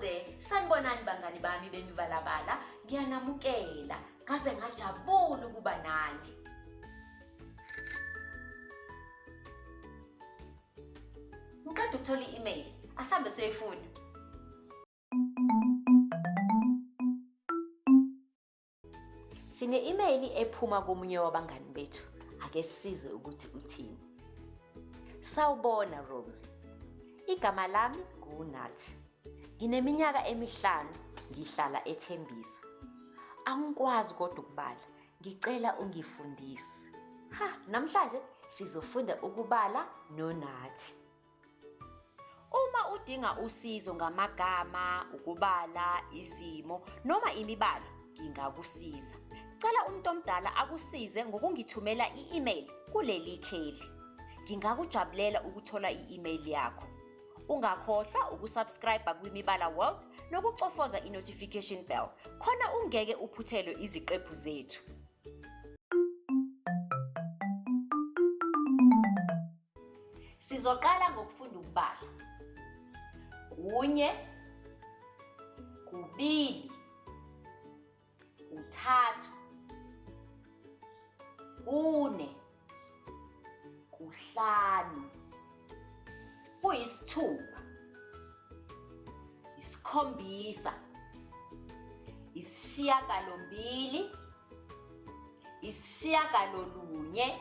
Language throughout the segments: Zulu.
there. Sanibonani bangani bami bemibalabala. Ngiyanamukela. Ngaze ngajabula ukuba nani. Ngiqeda ukuthola i-email. Asambe siyoyifunda. Sine-email ephuma komunye wabangani bethu. Ake sizwe ukuthi uthini. Sawubona Rosie. Igama lami nguNathi. Ngineminyaka emihlanu ngihlala eThembisa. Angikwazi kodwa ukubala. Ngicela ungifundise. Ha, namhlanje sizofunda ukubala noNathi. Uma udinga usizo ngamagama, ukubala, izimo noma imibala, ngingakusiza. Cela umuntu omdala akusize ngokungithumela i-email kuleli kheli. Ngingakujabulela ukuthola i-email yakho. Ungakhohlwa ukusubscribe kwiMibala World nokucofoza i-notification bell khona ungeke uphuthelwe iziqephu zethu. Sizoqala ngokufunda ukubala. 1, 2, 3, 4, 5, 6, 7, 8, 9,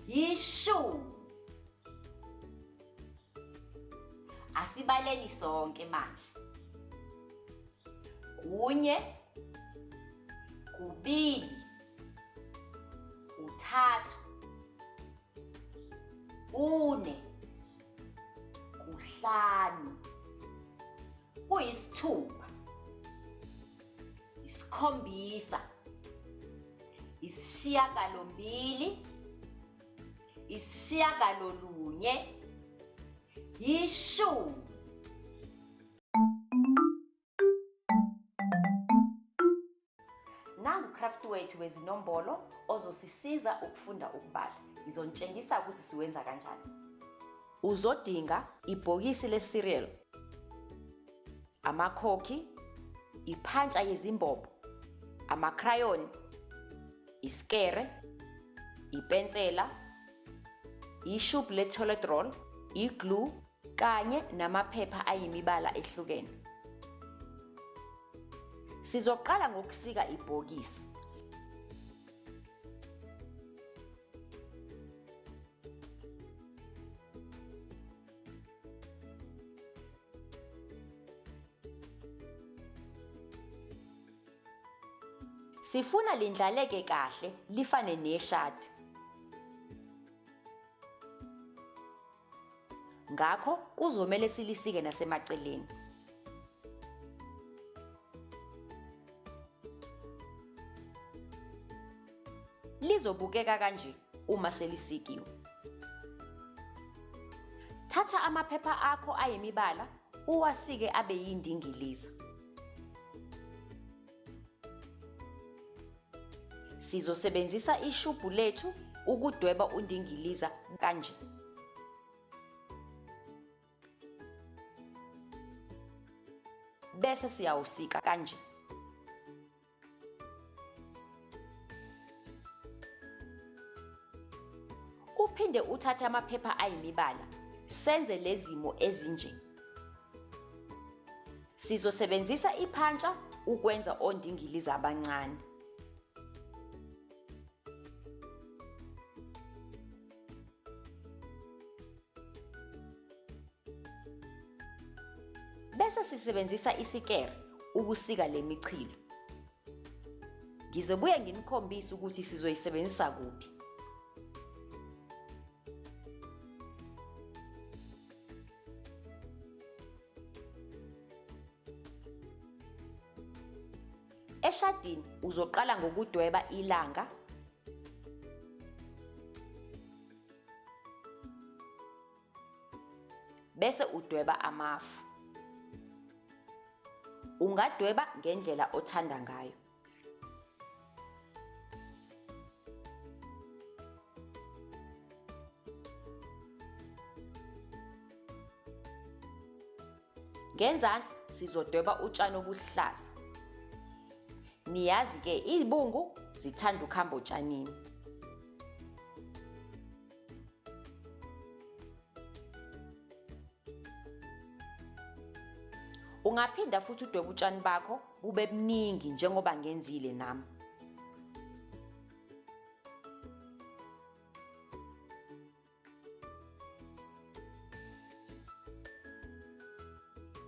10. Asibaleni sonke manje. 1, 2, 3, 4, 5, 6, 7, 8, 9, 10. Nangu craft wethu wezinombolo ozosisiza ukufunda ukubala. Ngizonitshengisa ukuthi siwenza kanjani. Uzodinga ibhokisi le-cereal, amakhokhi, iphantsha yezimbobo, amakhrayoni, isikere, ipensela, ishubhu le-toilet roll, i-glue kanye namaphepha ayimibala ehlukene. Sizoqala ngokusika ibhokisi. Sifuna lindlaleke kahle lifane neshadi. Ngakho kuzomele silisike nasemaceleni. Lizobukeka kanje uma selisikiwe. Thatha amaphepha akho ayimibala uwasike abe yindingiliza. Sizosebenzisa ishubhu lethu ukudweba undingiliza kanje. Bese siyawusika kanje. Uphinde uthathe amaphepha ayimibala senze lezimo ezinje. Sizosebenzisa iphantsha ukwenza ondingiliza abancane. Bese sisebenzisa isikere ukusika le michilo. Ngizobuye nginikhombise ukuthi sizoyisebenzisa kuphi. Eshadini uzoqala ngokudweba ilanga, bese udweba amafu. Ungadweba ngendlela othanda ngayo. Ngenzansi sizodweba utshani obuhlaza. Niyazi-ke izibungu zithanda ukuhamba otshanini. Ungaphinda futhi udwebe utshani bakho bube buningi njengoba ngenzile nami.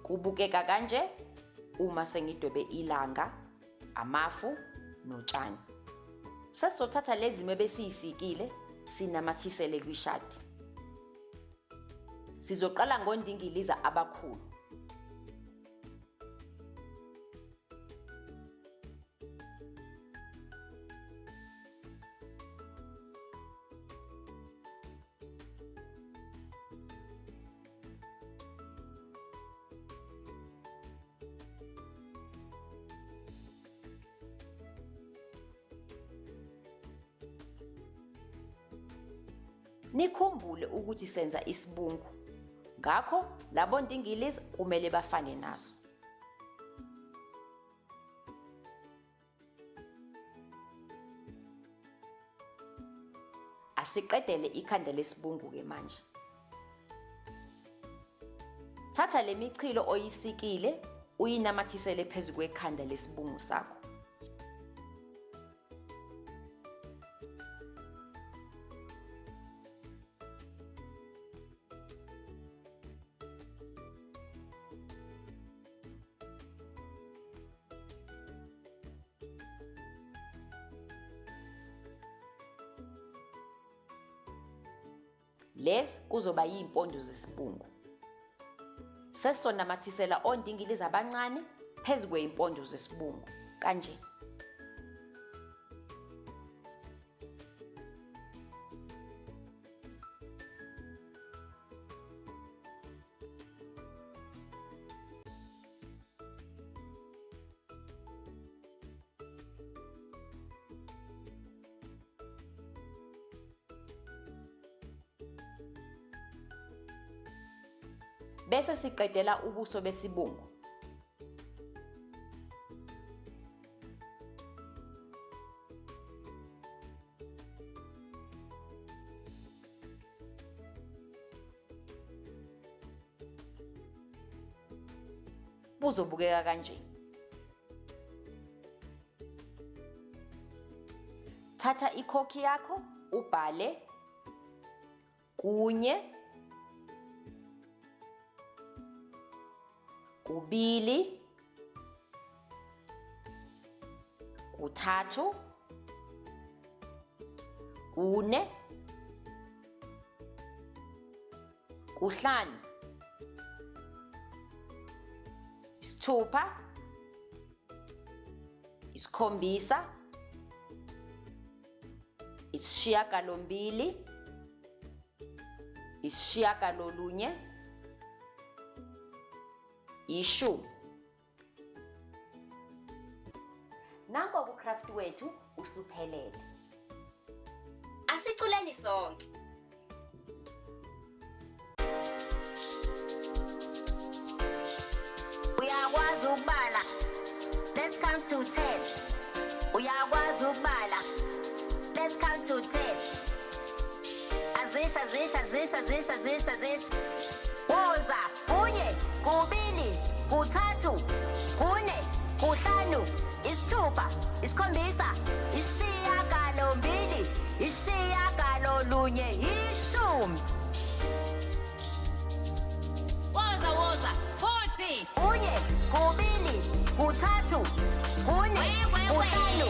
Kubukeka kanje uma sengidwebe ilanga, amafu notshani. Sesizothatha lezi mebe siyisikile sinamathisele kwishadi. Sizoqala ngondingiliza abakhulu. Nikhumbule ukuthi senza isibungu, ngakho labo ndingilizi kumele bafane naso. Asiqedele ikhanda lesibungu-ke manje. Thatha le michilo oyisikile uyinamathisele phezu kwekhanda lesibungu sakho. Lezi kuzoba yiy'mpondo zesibungu. Sesizonamathisela ondingilizi abancane phezu kwey'mpondo zesibungu kanje. Bese siqedela ubuso besibungu. Buzobukeka kanje. Thatha ikhokhi yakho ubhale kunye kubili kuthathu kune kuhlanu isithupha isikhombisa isishiyagalombili isishiyagalolunye ishumi. Nanko ku-craft wethu usuphelele. Asiculeni sonke. Uyakwazi ukubala. Let's count to 10. Uyakwazi ukubala. Let's count to 10. Azisha, zisha, zisha, zisha, zisha, zisha. Woza, kunye, kubili, kuthathu, kune, kuhlanu, isithupha, isikhombisa, isishiyagalombili, isishiyagalolunye, ishumi. Woza, woza, futhi. Kunye, kubili, kuthathu, kune, We, we, we. kuhlanu,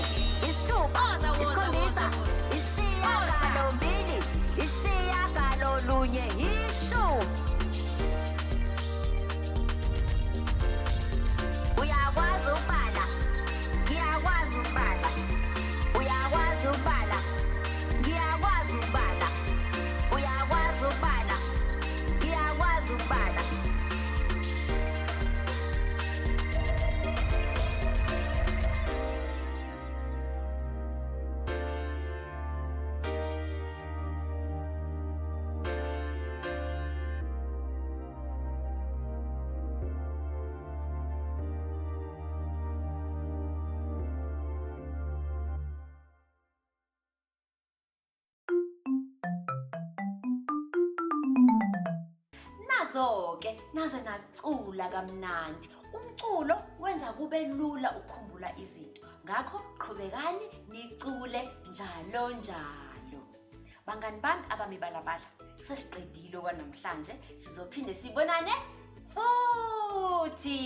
isithupha, Woza, woza, isikhombisa, woza, woza. isishiyagalombili, isishiyagalolunye, ishumi. Nazo-ke naze nacula kamnandi. Umculo wenza kube lula ukukhumbula izinto. Ngakho qhubekani nicule njalo njalo. Bangani bami abamibalabala, sesiqedile okwanamhlanje, sizophinde sibonane futhi.